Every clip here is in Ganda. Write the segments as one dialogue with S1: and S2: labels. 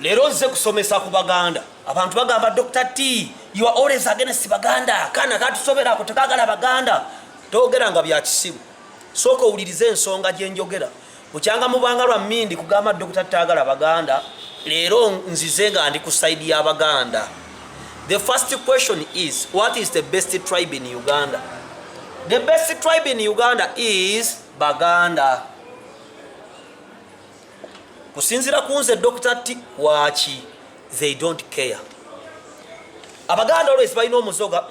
S1: Leero nze kusomesa ku Baganda. Abantu bagamba, "Dr T, you are always against Baganda. Kaana katusoberako, tekagala Baganda." Togera nga bya kisibu. Sooka owulirize ensonga gye njogera. Bukyanga mubanga lwa mmindi kugamba Dr Tagala Baganda. Leero nzize nga ndi ku side y'Abaganda. The first question is, what is the best tribe in Uganda? The best tribe in Uganda is Baganda, kusinzira ku nze Dr T. Waki? They don't care. Abaganda always balina omuzoga.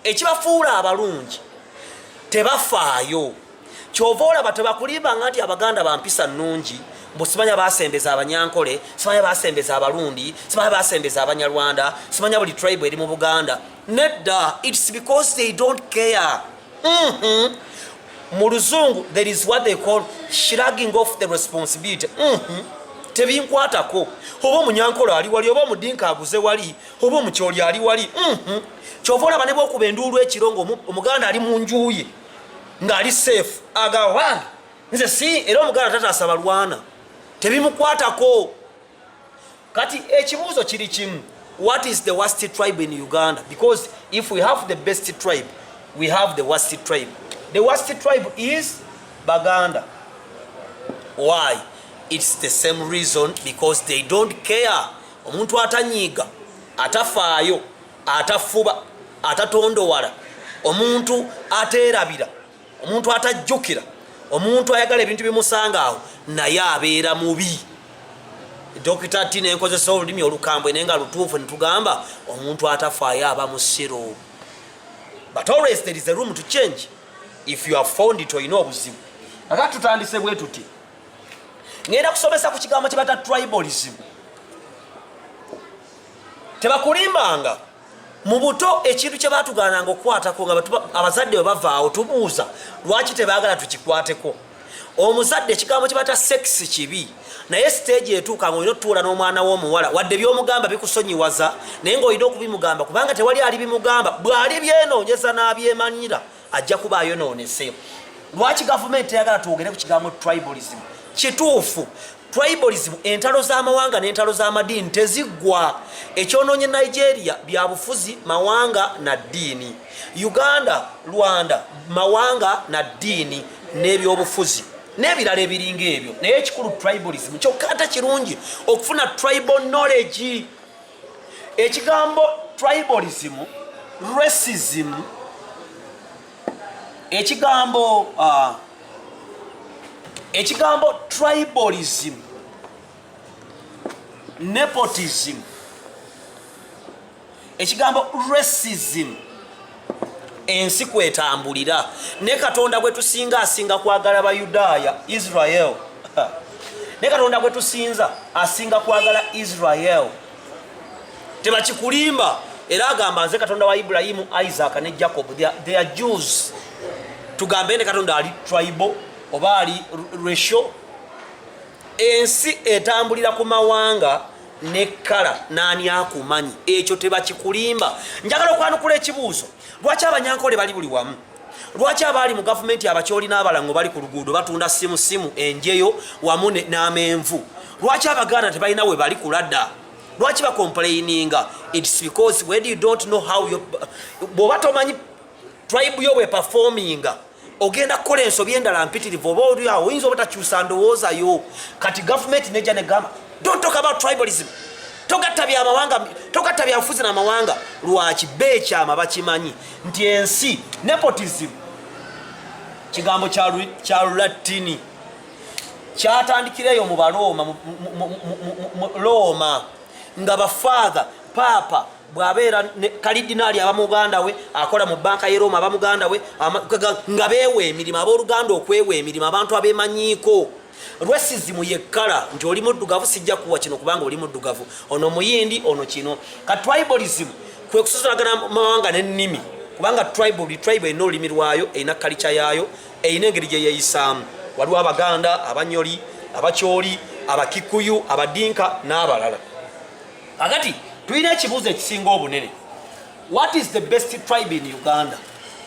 S1: Ekibafuula abalungi, tebafaayo. Kyova olaba tebakulimbanga nti Abaganda bampisa nnungi, mbu simanya basembeza Abanyankole, simanya basembeza Abalundi, simanya basembeza Abanyarwanda, simanya buli tribe eri mu Buganda. Nedda, it's because they don't care. Mu Luzungu there is what they call shrugging off the responsibility. Tebinkwatako, oba Omunyankole ali wali, oba Omudinka aguze wali, oba Omukyoli ali wali. Kyova olaba ne bwokuba enduulu ekiro nga Omuganda ali mu njuye ng'ali safe, agamba, "Wange nze si." Era Omuganda tataasa balwana, tebimukwatako. Kati ekibuuzo kiri kimu: what is the worst tribe in Uganda? Because if we have the best tribe, we have the worst tribe. The worst tribe is Baganda. Why? It's the same reason, because they don't care. Omuntu atanyiiga, atafaayo, atafuba, atatondowala, omuntu ateerabira, omuntu atajjukira, omuntu ayagala ebintu bimusanga awo, naye abeera mubi. Dokita T nenkozesa olulimi olukambwe naye nga lutuufu, netugamba omuntu atafaayo aba musiro. But always there is a room to change. If you have found it, olina obuzibu. Akati tutandise bwe tuti: ngenda kusomesa ku kigambo kye bata tribalism. Tebakulimbanga, mu buto ekintu kye batugaananga okukwatako nga abazadde bwe bavaawo, tubuuza lwaki tebaagala tukikwateko. Omuzadde, ekigambo kye bata sex kibi, naye stage etuuka nga olina otutuula n'omwana w'omuwala, wadde byomugamba bikusonyiwaza, naye ng'olina okubimugamba, kubanga tewali ali bimugamba. Bw'ali byenoonyeza n'abyemanyira, ajja kuba ayonoonese. Lwaki gavumenti teyagala twogere ku kigambo tribalism? Kituufu, tribalism, entalo z'amawanga n'entalo z'amadiini teziggwa. Ekyonoonye Nigeria byabufuzi, mawanga na ddiini. Uganda, Rwanda, mawanga na ddiini n'ebyobufuzi n'ebirala ebiringa ebyo. Naye ekikulu tribalism. Kyokka ate kirungi okufuna tribal knowledge. Ekigambo tribalism, racism, ekigambo tribalism, nepotism, ekigambo racism, ensi kwetambulira. Ne Katonda gwe tusinga asinga kwagala Bayudaaya, Israel. Ne Katonda gwe tusinza asinga kwagala Israel, tebakikulimba. Era agamba, "Nze Katonda wa Ibulayimu, Isaac ne Jacob." They are Jews. Tugambe ne Katonda ali tribal oba ali racial? Ensi etambulira ku mawanga nekkala naani akumanyi, ekyo tebakikulimba. Njagala okwanukula ekibuuzo: lwaki Abanyankole bali buli wamu? Lwaki abaali mu gavumenti Abakyoli n'Abalango bali ku luguudo batunda simu simu, enjeyo wamu n'amenvu? Lwaki Abaganda tebalina we bali kuladda? Lwaki bacomplaininga? It's because when you don't know how, bw'oba tomanyi tribe yo bweperforminga, ogenda kukola ensobi endala mpitirivu. Oba oli awo oyinza obutakyusa ndowoozayo. Kati gavumenti nejja negamba, "Don't talk about tribalism, togatta byamawanga, togatta byabufuzi n'amawanga." Lwaki? Beekyama bakimanyi nti ensi. Nepotism kigambo kya Lulatini, kyatandikira eyo mu Balooma, mu Rooma, nga bafather, paapa bw'abeera kalidinaali aba muganda we, akola mu banka ye Rooma aba muganda we, nga beewa emirimu, abooluganda okwewa emirimu, abantu abeemanyiiko. Racism yekkala nti oli muddugavu, sijja kuwa kino kubanga oli muddugavu, ono Muyindi, ono kino. Ka tribalism kwe kusosolagana mawanga n'ennimi, kubanga tribe, buli tribe erina olulimi lwayo, erina kalica yaayo, erina engeri gye yeeyisaamu. Waliwo Abaganda, Abanyoli, Abakyoli, Abakikuyu, Abadinka n'abalala. Kakati tulina ekibuuzo ekisinga obunene: what is the best tribe in Uganda?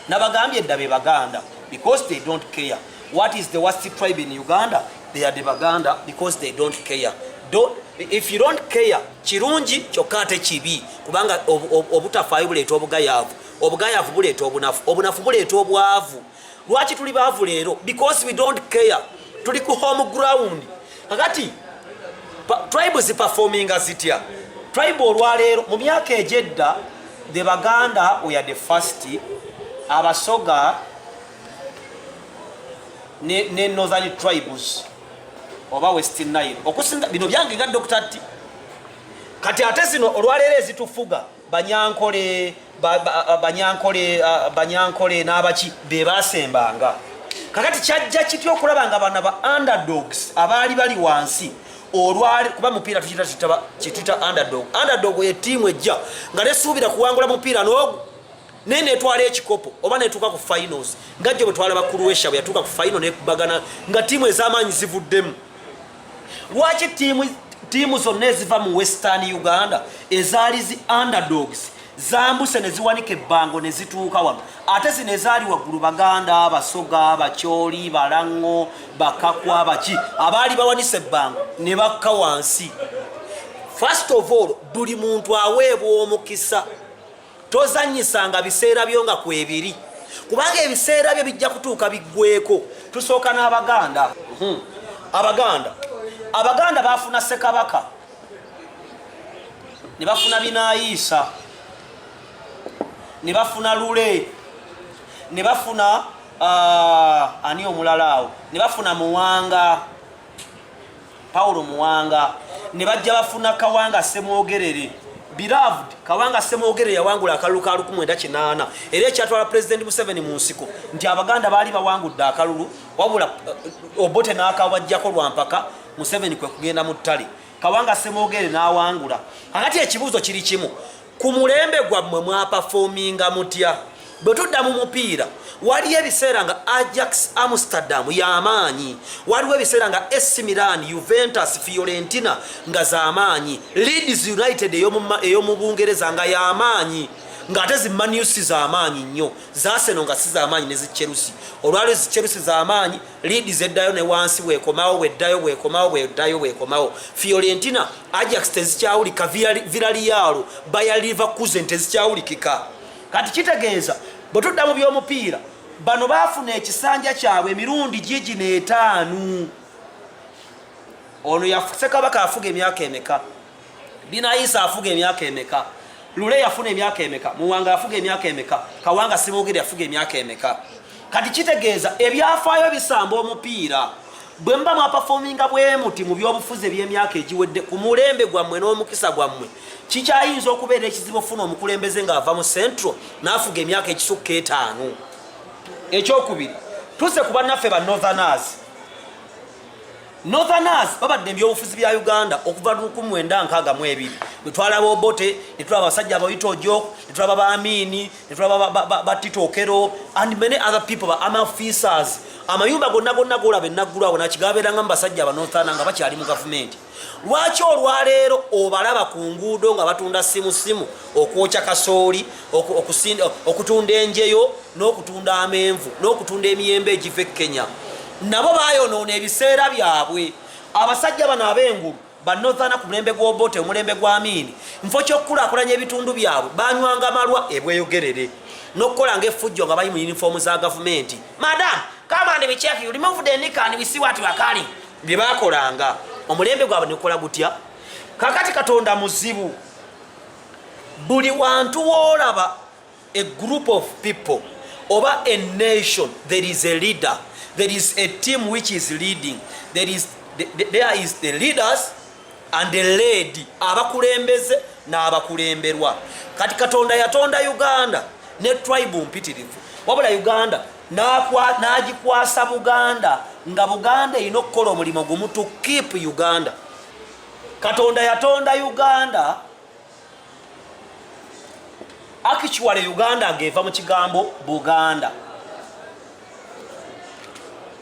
S1: Nabagambye edda, be Baganda, because they don't care. What is the worst tribe in Uganda? They are the Baganda, because they don't care. Don't, if you don't care, kirungi kyokka ate kibi, kubanga obutafaayo buleeta obugayaavu, obugayaavu buleeta obunafu, obunafu buleeta obwavu. Lwaki tuli baavu leero? Because we don't care. Tuli ku home ground. Kakati tribe ziperforminga zitya? Tribe olwaleero, mu myaka egyedda, the Baganda were the first, Abasoga ne northern tribes oba West Nile okusinga. Bino byange nga Dr. T. Kati ate zino olwaleero ezitufuga, Banyankole, Banyankole n'abaki be basembanga. Kakati kyajja kitya okulaba nga bana ba underdogs abaali bali wansi olwali? Kuba mupiira kituyita underdog. Underdog ye ttiimu ejja nga tesuubira kuwangula mupiira n'ogu, naye netwala ekikopo oba netuuka ku finals, nga jjo bwe twalaba Croatia bwe yatuuka ku final nekubagana nga ttiimu ez'amaanyi zivuddemu. Lwaki ttiimu zonna eziva mu Western Uganda ezaali zi underdogs zambuse ne ziwanika ebbango ne zituuka wano, ate zino ezaali waggulu, Baganda, Basoga, Bakyoli, Balaŋŋo, Bakakwa, baki abaali bawanisa ebbango ne bakka wansi? First of all, buli muntu aweebwa omukisa. Tozanyisanga biseera byo nga kwebiri, kubanga ebiseera byo bijja kutuuka biggweko. Tusooka n'Abaganda. Abaganda bafuna Ssekabaka ne bafuna Binayiisa ne bafuna Lule ne bafuna ani omulala awo, ne bafuna Muwanga, Paulo Muwanga, ne bajja bafuna Kawanga Semwogerere. Beloved Kawanga Semwogerere yawangula akalulu ka 1980, era ekyatwala President Museveni mu nsiko nti Abaganda baali bawangudde akalulu, wabula Obote n'akawajjako lwampaka. Museveni kwe kugenda mu ttale, Kawanga Semwogerere n'awangula. Akati ekibuuzo kiri kimu: ku mulembe gwammwe mwaperforminga mutya? Bwe tudda mu mupiira, waliyo ebiseera nga Ajax Amsterdam y'amaanyi, waliwo ebiseera nga AC Milan, Juventus, Fiorentina nga z'amaanyi, Leeds United ey'omu Bungereza nga y'amaanyi, ng'ate zi Man U si z'amaanyi nnyo, z'Arsenal nga si z'amaanyi, ne zi Chelsea. Olwaliwo zi Chelsea z'amaanyi, Leeds eddayo ne wansi bwekomawo, bweddayo, bwekomawo, bweddayo, bwekomawo. Fiorentina, Ajax tezikyawulika, Villarreal, Bayer Leverkusen tezikyawulikika. Kati kitegeeza bwe tudda mu by'omupiira, bano baafuna ekisanja kyabwe emirundi gigino etaano. Ono Ssekabaka afuga emyaka emeka? Binayisa afuga emyaka emeka? Lule yafuna emyaka emeka? Muwanga yafuga emyaka emeka? Kawanga Simwogere yafuga emyaka emeka? Kati kitegeeza ebyafaayo bisamba omupiira. Bwe muba mwaperforminga bwe muti mu byobufuzi eby'emyaka egiwedde ku mulembe gwammwe n'omukisa gwammwe, kikyayinza okubeera ekizibu ofuna omukulembeze ng'ava mu Central n'afuga emyaka ekisukka 5. Ekyokubiri, tuzze ku bannaffe ba Northerners. Northerners babadde ebyobufuzi bya Uganda okuva 1962 bwe twalaba Obote, ne tulaba abasajja abayita Ojok, ne tulaba ba Amini, ne tulaba ba Tito Okello and many other people, ba army officers. Amayumba gonna gonna golaba enaggulu awo nakigabeeranga mu basajja abanortherner nga bakyali mu gavumenti. Lwaki olwaleero obalaba ku nguudo nga batunda simusimu, okwokya kasooli, okutunda enjeyo n'okutunda amenvu n'okutunda emiyembe egiva e Kenya? Nabo bayonoona ebiseera byabwe. Abasajja bano ab'engulu banortherner ku mulembe gw'Obote, omulembe gwa Amini, nfo kyokkulaakulanya ebitundu byabwe, banywanga malwa ebweyogerere n'okukolanga effujjo nga bali mu yunifoomu za gavumenti. "Madam, come and we check you, remove the knicker and we see what you are carrying." Bye bakolanga omulembe gwabwe nekola gutya? Kakati Katonda muzibu. Buli wantu woolaba a group of people oba a nation, there is a leader, there is a team which is leading, there is the leaders and the led, abakulembeze n'abakulemberwa. Kati Katonda yatonda Uganda ne tribe mpitirivu, wabula Uganda n'agikwasa Buganda, nga Buganda erina okukola omulimu gumu, to keep Uganda. Katonda yatonda Uganda. Actually, Uganda ng'eva mu kigambo Buganda.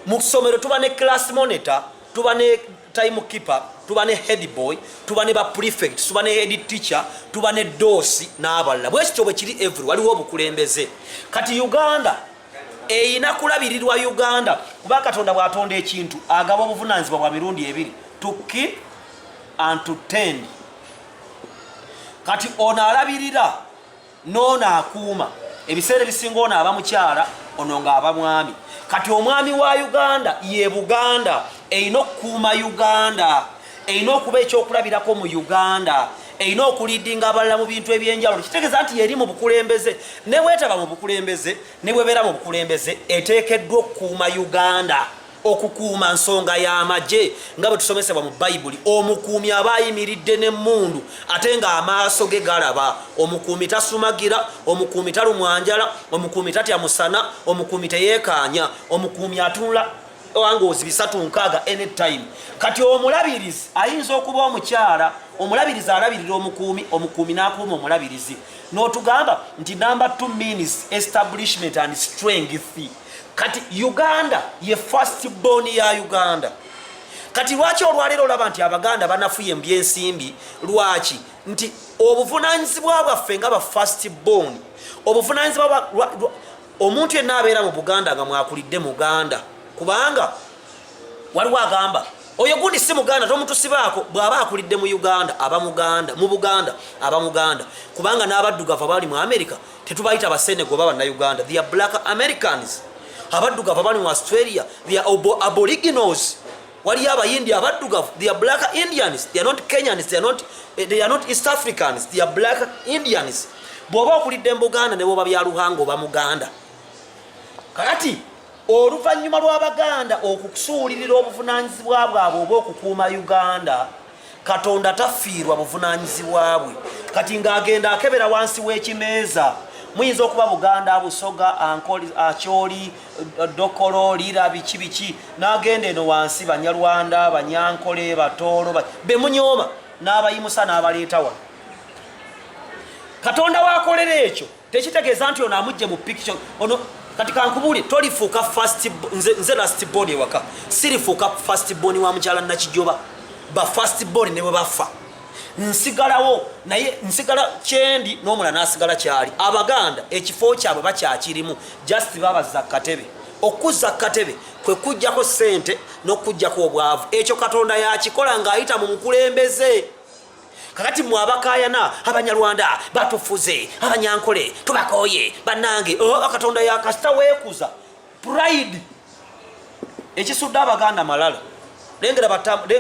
S1: Mu ssomero tuba ne class monitor, tuba ne time keeper, tuba ne head boy, tuba ne ba prefect, tuba ne head teacher, tuba ne doosi n'abalala. Bwekityo bwe kiri every, waliwo obukulembeze. Kati Uganda eyina kulabirirwa Uganda, kuba Katonda bw'atonda ekintu agaba obuvunanyizibwa bwa mirundi ebiri, to keep and to tend. Kati ono alabirira n'ono akuuma. Ebiseera ebisinga ono aba mukyala, ono ng'aba mwami. Kati omwami wa Uganda ye Buganda, erina okukuuma Uganda, erina okuba ekyokulabirako mu Uganda, erina okuleadinga abalala mu bintu ebyenjawulo. Kitegeeza nti yeri mu bukulembeze, ne bwetaba mu bukulembeze, ne bwebeera mu bukulembeze, eteekeddwa okukuuma Uganda. Okukuuma nsonga y'amagye nga bwe tusomesebwa mu Bayibuli. Omukuumi aba ayimiridde n'emmundu ate ng'amaaso ge galaba. Omukuumi tasumagira, omukuumi talumwa njala, omukuumi tatya musana, omukuumi teyeekaanya, omukuumi atunula angles 360 anytime. Kati omulabirizi ayinza okuba omukyala. Omulabirizi alabirira omukuumi, omukuumi n'akuuma omulabirizi. N'otugamba nti number 2 means establishment and strength. Kati Uganda ye first born ya Uganda. Kati lwaki olwaleero olaba nti Abaganda banafuye mu byensimbi? Lwaki? Nti obuvunanyizibwa bwaffe nga ba first born, obuvunanyizibwa, omuntu yenna abeera mu Buganda nga mwakulidde Muganda, kubanga waliwo agamba oyo gundi si Muganda, tomutusibaako. Bw'aba akulidde mu Uganda aba Muganda, mu Buganda aba Muganda, kubanga n'abaddugavu abali mu America tetubayita Basenego oba Bannayuganda, they are black Americans. Abaddugavu abali mu Australia, they are aboriginals. Waliyo Abayindi abaddugavu, they are black Indians, they are not Kenyans, they are not East Africans, they are black Indians. Bw'oba okulidde mu Buganda, ne bwoba Byaluhanga, oba Muganda. Kakati oluvannyuma lw'Abaganda okusuulirira obuvunaanyizibwa bwabwe oba okukuuma Uganda, Katonda tafiirwa buvunaanyizibwa bwe. Kati ng'agenda akebera wansi w'ekimeeza, muyinza okuba Buganda, Busoga, Ankoli, Acholi, Dokolo, Lira, biki biki, n'agenda eno wansi, Banyarwanda, Banyankole, Batoolo, bemunyooma, n'abayimusa n'abaleeta wano. Katonda wakolera ekyo tekitegeeza nti ono amugje mu picture ono. Kati kankubuulire, tolifuuka first, nze last born ewaka, sirifuuka first born wa mukyala Nakijoba. Ba first born ne bwe bafa nsigalawo, naye nsigala kyendi n'omulala n'asigala kyali. Abaganda ekifo kyabwe bakyakirimu, just babazza katebe. Okuzza katebe kwe kujjako ssente n'okujjako obwavu. Ekyo Katonda yakikola ng'ayita mu mukulembeze. Kakati mwe abakayana Abanyarwanda batufuze, Abanyankole tubakoye, bannange, oh, Katonda yakasita weekuza pride ekisudde Abaganda malala. Lengera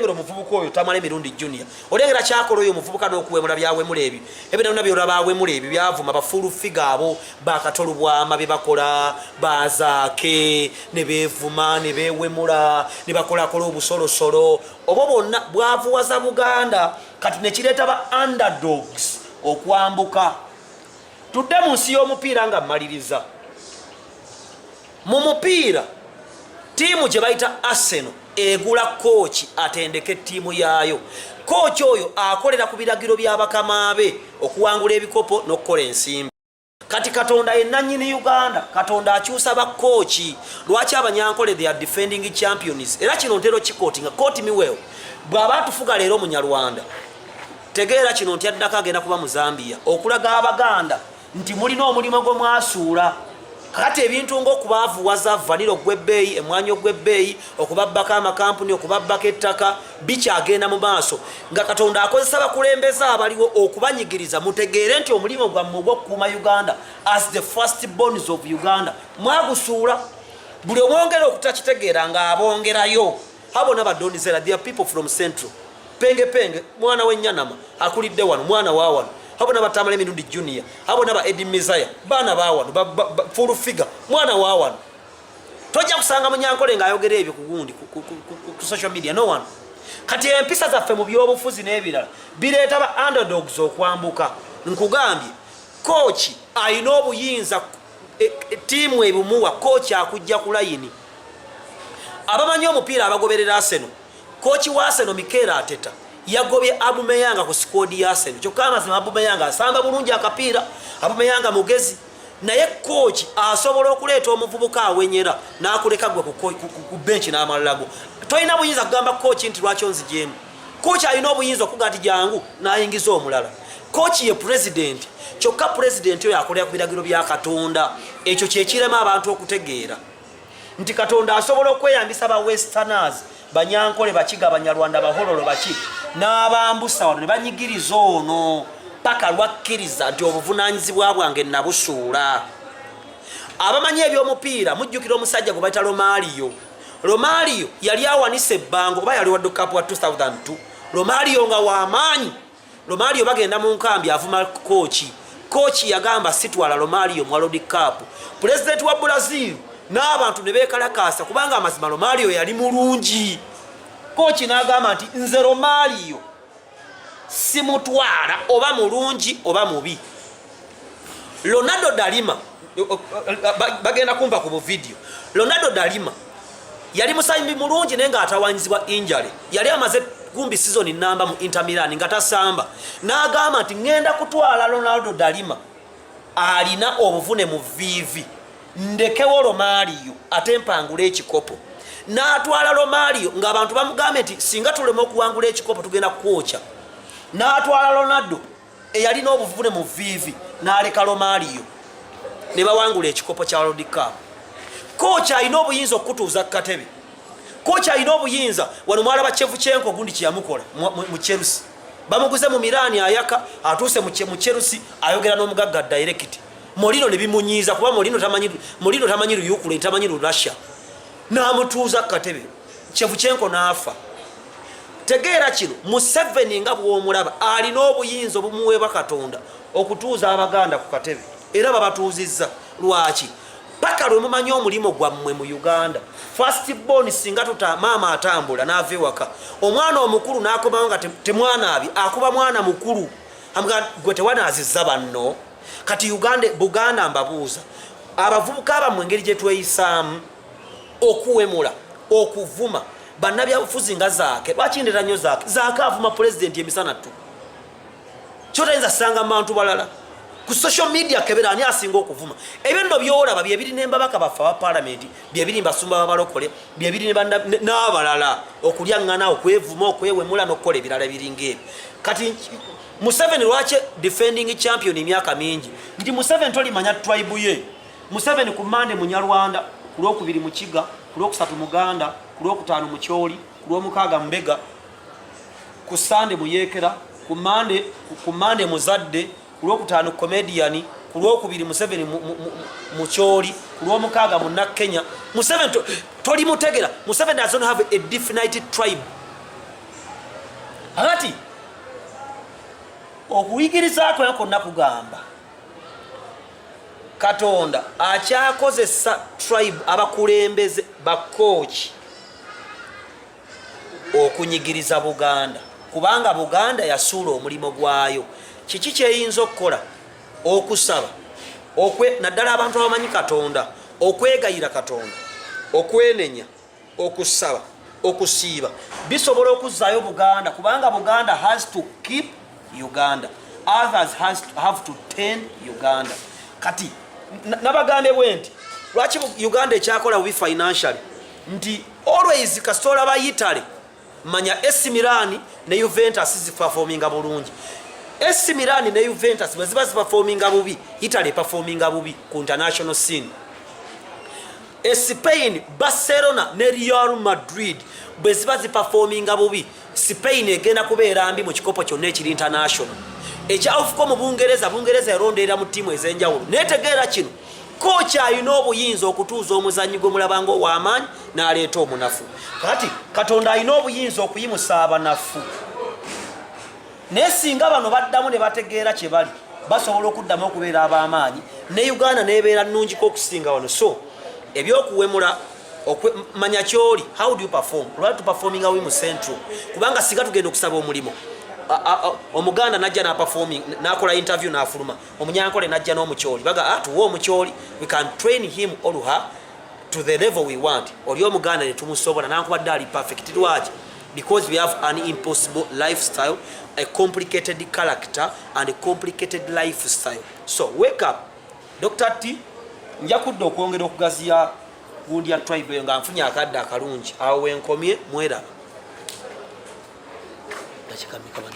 S1: omuvubuka oyo Tamala Emirundi Junior, olengera kyakola oyo omuvubuka n'okuwemula byawemula ebyo ebinabona byolaba awemula ebyo byavuma ba Full Figure abo bakatolubwama bye bakola, bazaake ne beevuma ne beewemula ne bakolakola obusolosolo obwo bwonna bwavuwaza Buganda. Kati nekireeta ba underdogs okwambuka. Tudde mu nsi y'omupiira nga mmaliriza. Mu mupiira, ttiimu gye bayita Arsenal egula kooki atendeke ttiimu yaayo. Kooki oyo akolera ku biragiro by'abakama be okuwangula ebikopo n'okukola ensimbi. Kati Katonda ye nannyini Uganda. Katonda akyusa bakooki. Lwaki Abanyankole they are defending champions? Era kino ntero kiquotinga, quote me well, bw'aba atufuga leero Munyarwanda, tegeera kino nti addako agenda kuba mu Zambia, okulaga Abaganda nti mulina omulimu gwe mwasuula. Kakati ebintu ngaokubaavuwaza, vanilla ogw'ebbeeyi, emwanyi ogw'ebbeeyi, okubabbako amakampuni, okubabbako ettaka, bikyagenda mu maaso nga Katonda akozesa bakulembeze abaliwo okubanyigiriza. Mutegeere nti omulimu gwammwe ogw'okukuuma Uganda as the first borns of Uganda mwagusuula. Buli omwongera okutakitegeera ng'abongerayo. Abona badonizera, they are people from Central. Penge Penge mwana w'Enyanama, akulidde wano, mwana wa wano. Abona batamala Emirundi Junior, abona ba Edi Mizaya, baana ba wano, Full Figure mwana wa wano. Tojja kusanga Munyankole ng'ayogera ebyo ku gundi ku social media, no one. Kati empisa zaffe mu byobufuzi n'ebirala bireeta ba underdogs okwambuka. Nkugambye, kooki alina obuyinza, ttiimu ebumuwa. Kooki akujja ku layini. Abamanyi omupiira, abagoberera Arsenal, kooki wa Arsenal Mikel Arteta yagobye Aubameyang ku squad ya Arsenal. Kyokka amazima, Aubameyang asamba bulungi akapiira, Aubameyang mugezi, naye kooki asobola okuleeta omuvubuka awenyera n'akuleka gwe ku benchi n'amalalago. Tolina buyinza kugamba kooki nti lwaki onzigyemu. Kooki alina obuyinza okuga nti jangu, n'ayingiza omulala. Kooki ye pulezidenti, kyokka pulezidenti oyo akolera ku biragiro bya Katonda. Ekyo kyekirema abantu okutegeera nti Katonda asobola okweyambisa ba westerners, Banyankole, Bakiga, Banyarwanda, Bahololo, baki. N'abambusa wano ne banyigiriza ono paka lwakkiriza nti obuvunanyizibwa bwange nabusuula. Abamanyi ebyomupiira mujjukira omusajja gwe bayita Romario. Romario yali awanise ebbango, oba yali World Cup wa 2002. Romario nga wamaanyi. Romario bagenda mu nkambi, avuma kooki. Kooki yagamba, "Sitwala Romario mu World Cup." Pulezidenti wa Brazil n'abantu ne beekalakaasa, kubanga amazima Romario yali mulungi. Kooki n'agamba nti, "Nze Romario simutwala, oba mulungi oba mubi." Ronaldo de Lima, bagenda kumpa ku buvidiyo. Ronaldo de Lima yali musambi mulungi, naye ng'atawanyizibwa injury. Yali amaze kumbi season namba mu Inter Milan nga tasamba. N'agamba nti, "Ŋŋenda kutwala Ronaldo de Lima alina obuvune mu viivi, ndekewo Romario ate mpangula ekikopo." N'atwala Romario ng'abantu bamugambye nti, "Singa tulema okuwangula ekikopo, tugenda kukwokya." N'atwala Ronaldo eyalina obuvune mu viivi, n'aleka Romario, ne bawangula ekikopo kya World Cup. Kooki alina obuyinza okukutuuza ku katebe. Kooki alina obuyinza. Wano mwalaba Shevchenko gundi kyeyamukola mu Chelsea. Bamuguze mu Milan, ayaka atuuse mu Chelsea, ayogera n'omugagga direct. Mourinho ne bimunyiiza, kuba Mourinho tamanyi Luyukule, tamanyi Lurussia, n'amutuuza ku katebe. Shevchenko n'afa. Tegeera kino, Museveni nga bw'omulaba alina obuyinza obumuweebwa Katonda okutuuza Abaganda ku katebe, era babatuuzizza. Lwaki? Paka lwe mumanyi omulimu gwammwe mu Uganda. First born, singa tuta maama atambula n'ava ewaka, omwana omukulu n'akomawo nga temwanaabye, akuba mwana mukulu, amuga, "Gwe tewanaazizza banno." Kati Uganda, Buganda, mbabuuza, abavubuka bammwe engeri gye tweyisaamu, okuwemula, okuvuma bannabyabufuzi nga Zaake. Lwaki ndera nnyo Zaake? Zaake avuma pulezidenti emisana ttu, kyotayinza sanga mu bantu balala ku social media. Kebera ani asinga okuvuma. Ebyo nno byolaba byebiri nembabaka baffe aba palamenti, byebiri mbasumba babalokole, byebiri n'abalala, okulyaŋŋana, okwevuma, okwewemula n'okukola ebirala biringa ebyo. Kati Museveni lwaki defending champion emyaka mingi? Nti Museveni tolimanya tribe ye. Museveni ku Mande Munyarwanda, ku Lwokubiri Mukiga, ku Lwokusatu Muganda, ku Lwokutaano Mukyoli, ku Lwomukaaga Mbega, ku Sande Muyekera, ku Mande muzadde, ku Lwokutaano comedian, ku Lwokubiri Museveni Mukyoli, ku Lwomukaaga Munnakenya. Museveni tolimutegera. Museveni does not have a definite tribe. Akati okuyigiriza kwe konna kugamba Katonda akyakozesa tribe, abakulembeze, bakooki okunyigiriza Buganda, kubanga Buganda yasuula omulimu gwayo. Kiki kyeyinza okukola? Okusaba, naddala abantu abamanyi Katonda, okwegayira Katonda, okwenenya, okusaba, okusiiba, bisobola okuzzaayo Buganda, kubanga Buganda has to keep Uganda, others have to tend Uganda. Kati nabagambye bwe nti, lwaki Uganda ekyakola bubi financially? Nti always kasita olaba Italy, manya AC Milan ne Juventus ziperforminga bulungi. AC Milan ne Juventus bwe ziba ziperforminga bubi, Italy eperforminga bubi ku international scene. E Spain, Barcelona ne Real Madrid bwe ziba ziperforminga bubi, Spain egenda kubeera mbi mu kikopo kyonna ekiri international. Ekyawufuko mu Bungereza, Bungereza eronderera mu ttiimu ez'enjawulo. Netegeera kino, kooki alina obuyinza okutuuza omuzannyi gwe mulabanga ow'amaanyi n'aleeta omunafu. Kati Katonda alina obuyinza okuyimusa abanafu, naye singa bano baddamu ne bategeera kye bali, basobola okuddamu okubeera ab'amaanyi, ne Uganda nebeera nnungiko okusinga wano. So ebyokuwemula, manya kyoli. How do you perform? Lwaki tuperforminga wi mu Central? Kubanga singa tugenda okusaba omulimu, Omuganda najja naperforming, nakola interview, nafuluma, Omunyankole najja n'Omukyoli, baga, "Ah, tuwe Omukyoli, we can train him or her to the level we want." Oli Omuganda netumusobola nankubadde ali perfect. Lwaki? Because we have an impossible lifestyle, a complicated character and a complicated lifestyle. So wake up. Dr T, nja kudda okwongera okugaziya gundi ya tribe eyo nga nfunye akadde akalungi. Awo wenkomye, mweraba. Dakika meka bano?